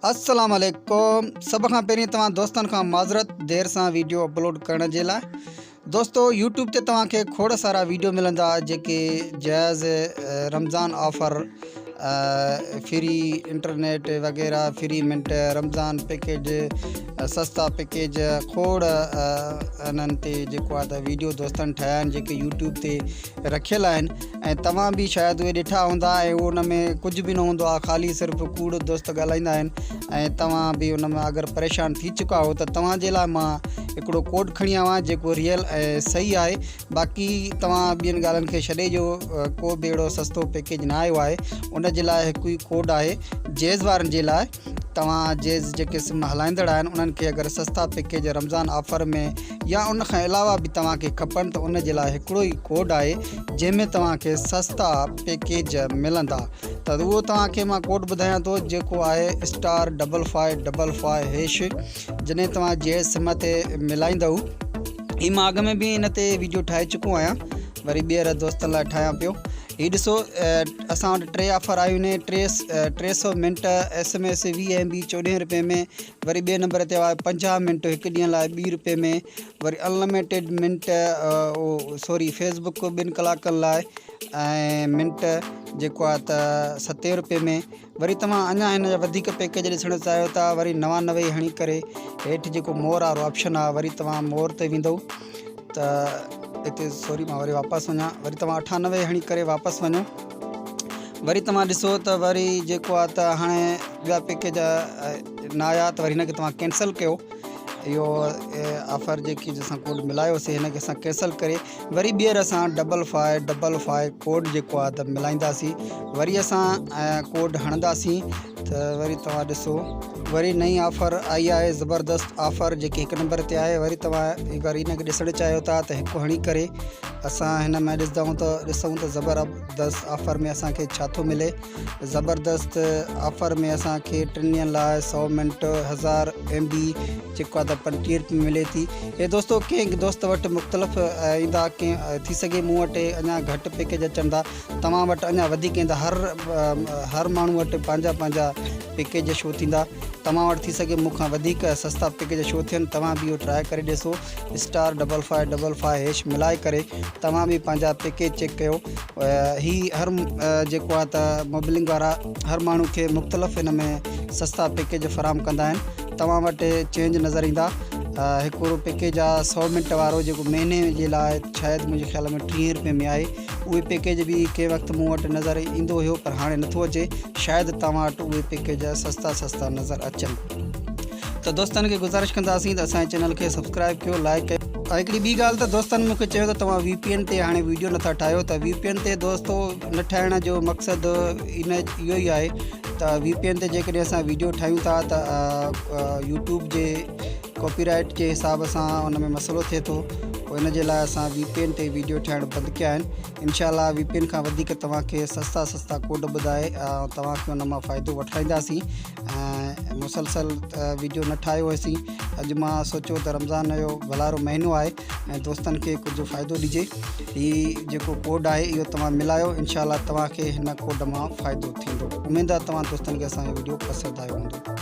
السلام عليڪم سڀ کان پهرين توهان دوستن کان معذرت دير سان ويڊيو اپلوڊ ڪرڻ جي لاء دوستو يوٽيوب تي توهان کي کوڙ سارا ويڊيو ملندا جيڪي جائز رمضان آفر فري انٽرنيٽ وغيره فري منٽ رمضان پيڪيج سستا پيڪيج کوڙ انهن تي جيڪو آهي ته ويڊيو دوستن ٺاهيا آهن جيڪي يوٽيوب تي رکيل آهن ۽ توهان به شايد اهي ڏٺا هوندا ۽ ان ۾ ڪجهه به نه هوندو آهي خالي صرف ڪوڙ دوست ڳالهائيندا آهن ۽ توهان به ان ۾ اگر پريشان ٿي چڪا هو ته توهان جي لاء مان هڪڙو ڪوڊ کڻي آيو آهيان جيڪو ريئل ۽ صحيح آهي باقي توهان ٻين ڳالهين کي ڇڏي جو ڪو به اهڙو سستو پيڪيج نه آيو آهي ان جي لاء هڪ ئي ڪوڊ آهي جيز وارن جي لاء توهان جيز جيڪي سم هلائيندڙ آهن انهن کي اگر سستا پيڪيج رمضان آفر ۾ يا ان کان علاوه به توهان کي کپن ته ان جي لاء هڪڙو ئي ڪوڊ آهي جنهن ۾ توهان کي سستا پيڪيج ملندا ته اهو توهان کي مان ڪوڊ ٻڌايان ٿو جيڪو آهي star double five double five hash جڏهن توهان جيز سم تي ملائيندو هي مان اڳ ۾ به ان تي ويڊيو ٺاهي چڪو آهيان وري ٻيهر دوستن لاء ٺاهيان پيو هي ڏسو اسان وٽ ٽي آفر آيون آهن ٽي ٽي سو منٽ ايس ايم ايس ويهه ايم بي چوڏهين روپئي ۾ وري ٻئي نمبر تي آيو 50 منٽ هڪ ڏينهن لاء 20 روپئي ۾ وري انلميٽيڊ منٽ سوري فيس بڪ ٻن ڪلاڪن لاء ۽ منٽ جيڪو آهي ته ستين روپئي ۾ وري توهان اڃا هن جا وڌيڪ پيڪيج ڏسڻ چاهيو ٿا وري 99 هڻي ڪري هيٺ جيڪو مور وارو آپشن آهي وري توهان مور تي ويندو ته هتي سوري مان وري واپس وڃان وري توهان 98 هڻي ڪري واپس وڃو وري توهان ڏسو ته وري جيڪو آهي ته هاڻي ٻيا پيڪيج نه آيا ته وري هن کي توهان ڪينسل ڪيو اهو آفر جيڪي اسان ڪوڊ ملايوسي هن کي اسان ڪينسل ڪري وري ٻيهر اسان ڊبل فائي ڊبل فائي ڪوڊ جيڪو آهي ته ملائينداسين وري اسان ڪوڊ هڻنداسين ته وري توهان ڏسو وري نئين آفر آئي آهي زبردست آفر جيڪي هڪ نمبر تي آهي وري توهان اگر هن کي ڏسڻ چاهيو ٿا ته هڪ هڻي ڪري اسان هن ۾ ڏسندائون ته ڏسون ته زبردست آفر ۾ اسانکي ڇا ٿو ملي زبردست آفر ۾ اسان کي ٽن ڏينهن لاء سو منٽ هزار ايم بي جيڪو آهي ته 35 روپيه ملي ٿي هي دوستو ڪنهن دوست وٽ مختلف ايندا ڪنهن ٿي سگهي مون وٽ اڃا گهٽ پيڪيج اچن ٿا توهان وٽ اڃا وڌيڪ ايندا هر هر ماڻهو وٽ پنهنجا پنهنجا پيڪيج شو ٿيندا توهان وٽ ٿي سگهي مون کان وڌيڪ سستا پيڪيج شو ٿين توهان به اهو ٽرائي ڪري ڏسو star double five double five hash ملائي ڪري توهان به پنهنجا پيڪيج چيڪ ڪيو هي هر جيڪو آهي ته موبلنگ وارا هر ماڻهو کي مختلف هن ۾ سستا پيڪيج فراهم ڪندا آهن توهان وٽ چينج نظر ايندا هڪڙو پيڪيج آهي سو منٽ وارو جيڪو مهيني جي لاء شايد منهنجي خيال ۾ 30 روپئي ۾ آهي اهي پيڪيج به ڪنهن وقت مون وٽ نظر ايندو هيو پر هاڻي نٿو اچي شايد توهان وٽ اهي پيڪيج سستا سستا نظر اچن ته دوستن کي گذارش ڪنداسين ته اسان جي چينل کي سبسڪرائب ڪيو لائڪ ڪيو. ۽ هڪڙي ٻي ڳالهه ته دوستن مون کي چيو ته توهان وي پي اين تي هاڻي ويڊيو نٿا ٺاهيو ته وي پي اين تي دوستو نه ٺاهڻ جو مقصد ان اهو ئي آهي ته وي پي اين تي جيڪڏهن اسان ويڊيو ٺاهيون ٿا ته يوٽيوب جي ڪاپي رائٽ جي حساب سان ان ۾ مسئلو ٿئي ٿو پوء ان جي لاء اسان وي پي اين تي ويڊيو ٺاهڻ بند ڪيا آهن انشاء الله وي پي اين کان وڌيڪ توهان کي سستا سستا ڪوڊ ٻڌائي توهان کي ان مان فائدو وٺرائينداسين ۽ مسلسل ويڊيو نه ٺاهيو هيسين اڄ مان سوچيو ته رمضان جو ڀلارو مهينو آهي ۽ دوستن کي ڪجهه فائدو ڏجي هي جيڪو ڪوڊ آهي اهو توهان ملايو انشاء الله توهان کي هن ڪوڊ مان فائدو ٿيندو اميد آهي توهان دوستن کي اسان جو ويڊيو پسند آيو هوندو.